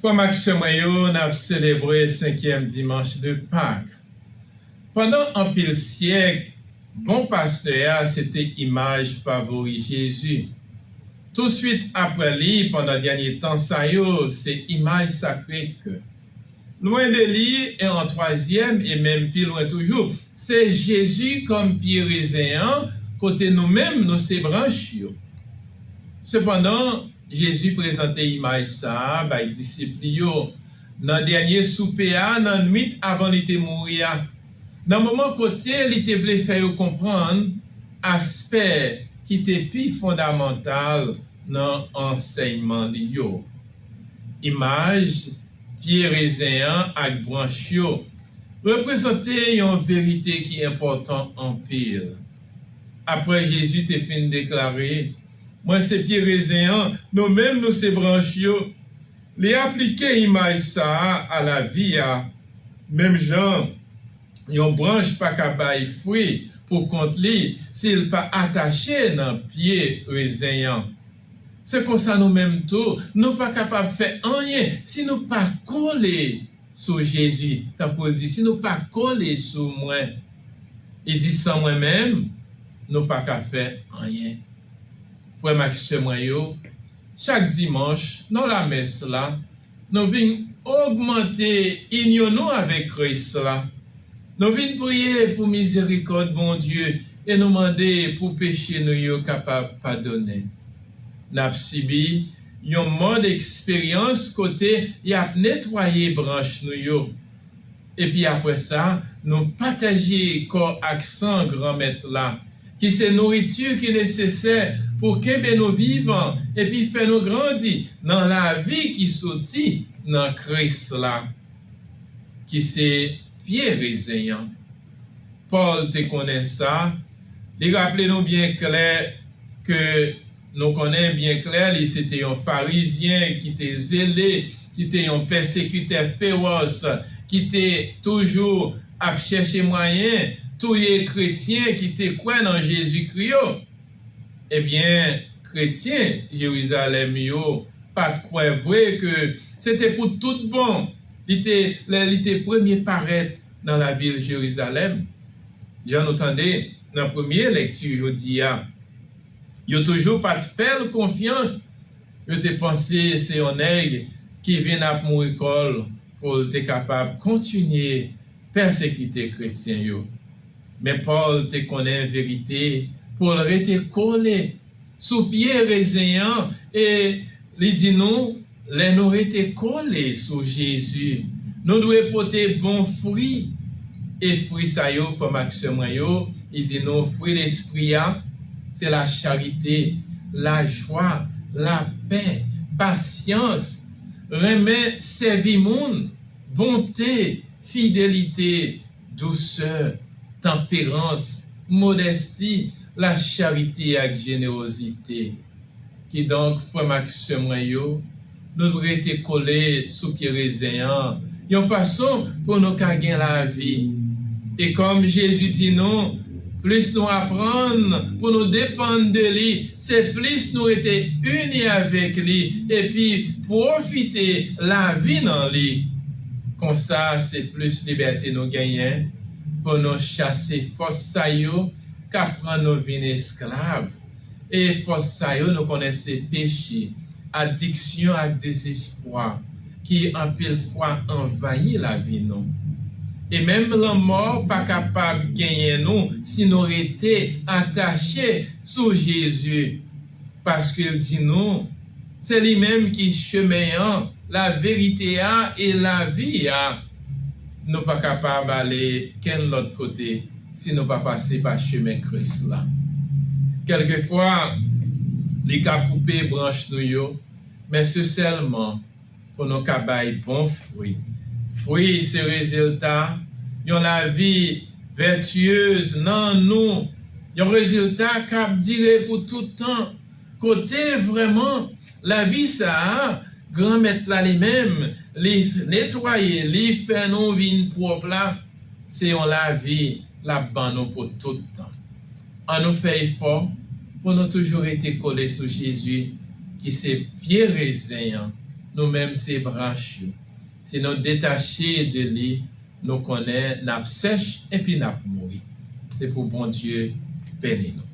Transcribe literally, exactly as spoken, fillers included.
Frè m ak sè mwen yo, n ap selebre senkyèm dimanch de Pak. Pandan anpil syèk, bon pastè a se te imaj favori Jezi. Touswit apre li, pandan dènye tan sa yo, se imaj Sakre Kè. Lwen de li, e an twazyèm, e menm pi lwen toujou, se Jezi kòm pye rezen an, kote nou menm nou se branch yo. Sepandan, Jezi prezante imaj sa a bay disip li yo nan dènye soupe a, nan nwit avan li te mouri a, nan moman kote li te vle fè yo konprann aspè ki te pi fondamantal nan ansèyman li yo. Imaj pye rezen an ak branch yo reprezante yon verite ki enpòtan anpil. Apre Jezi te fin deklare, "Mwen se pye rezen an, nou menm nou se branch yo," li aplike imaj sa a a lavi a. Menm jan yon branch pa ka bay fwi pou kont li si l pa atache nan pye rezen an. Se konsa nou menm tou, nou pa kapab fè anyen si nou pa kole sou Jezi. Tankou l di, "Si nou pa kole sou mwen," li di, "San mwen menm, nou pa ka fè anyen." Frè m ak sè mwen yo, chak dimanch, nan lamès la, nou vin ogmante inyon nou avèk Kris la. Nou vin priye pou mizerikòd Bondye e nou mande pou peche nou yo kapab padonnen. N ap sibi yon mòd eksperyans kote y ap netwaye branch nou yo. Epi apre sa, nou pataje kò ak san Granmèt la, ki se nouriti ki nesesè pou kenbe nou vivan epi fè nou grandi nan lavi ki soti nan Kris la, ki se pye rezen an. Pòl te konnen sa. Li raple nou byen klè ke nou konnen byen klè, li se te yon Farizyen ki te zele, ki te yon pèsekitè fewòs, ki te toujou ap chèche mwayen touye kretyen ki te kwè nan Jezikri yo. Ebyen, kretyen Jerizalèm yo pa t kwè vre ke se te pou tout bon li te, lè li te premye parèt nan lavil Jerizalèm. Jan nou tande nan premye lekti jodi a, yo toujou pa t fè l konfyans. Yo te panse se yon nèg ki vin ap mouri kò l pou l te kapab kontinye pèsekite kretyen yo. Men Pòl te konnen verite pou l rete kole sou pye rezen an, e li di nou, lè nou rete kole sou Jezi, nou dwe pote bon fwi. E fwi sa yo, frè m ak sè mwen yo, li di nou, fwi Lespri a, se lacharite, lajwa, lapè, pasyans, renmen sèvi moun, bonte, fidelite, dousè, tanperans, modèsti, lacharite ak jenerozite. Kidonk, frè m ak sè mwen yo, nou dwe rete kole sou pye rezen an, yon fason pou nou ka gen lavi. E kòm Jezi di nou, plis nou aprann pou nou depann de li, se plis nou rete ini avèk li epi pwofite lavi nan li. Konsa, se plis libète nou genyen pou nou chase fòs sa yo k ap rann nou vin esklav. E fòs sa yo, nou konnen se peche, adiksyon ak dezespwa ki anpil fwa anvayi lavi nou. E menm lanmò pa kapab genyen nou si nou rete atache sou Jezi, paske l di nou, se li menm ki chemen an, laverite a e lavi a. Nou pa kapab ale kenn lòt kote si nou pa pase pa chemen Kris la. Kèlkefwa, li ka koupe branch nou yo, men se sèlman pou nou ka bay bon fwi. Fwi se rezilta yon lavi vètiyez nan nou, yon rezilta k ap dire pou tout tan, kote vrèman lavi sa a, Granmèt la li menm, li netwaye, li fè nou vin pwòp la, se yon lavi l ap ban nou pou tout tan. Ann nou fè efò pou nou toujou rete kole sou Jezi, ki se pye rezen an, nou menm se branch yo. Si nou detache de li, nou konnen n ap sèch epi n ap mouri. Se pou Bondye beni nou.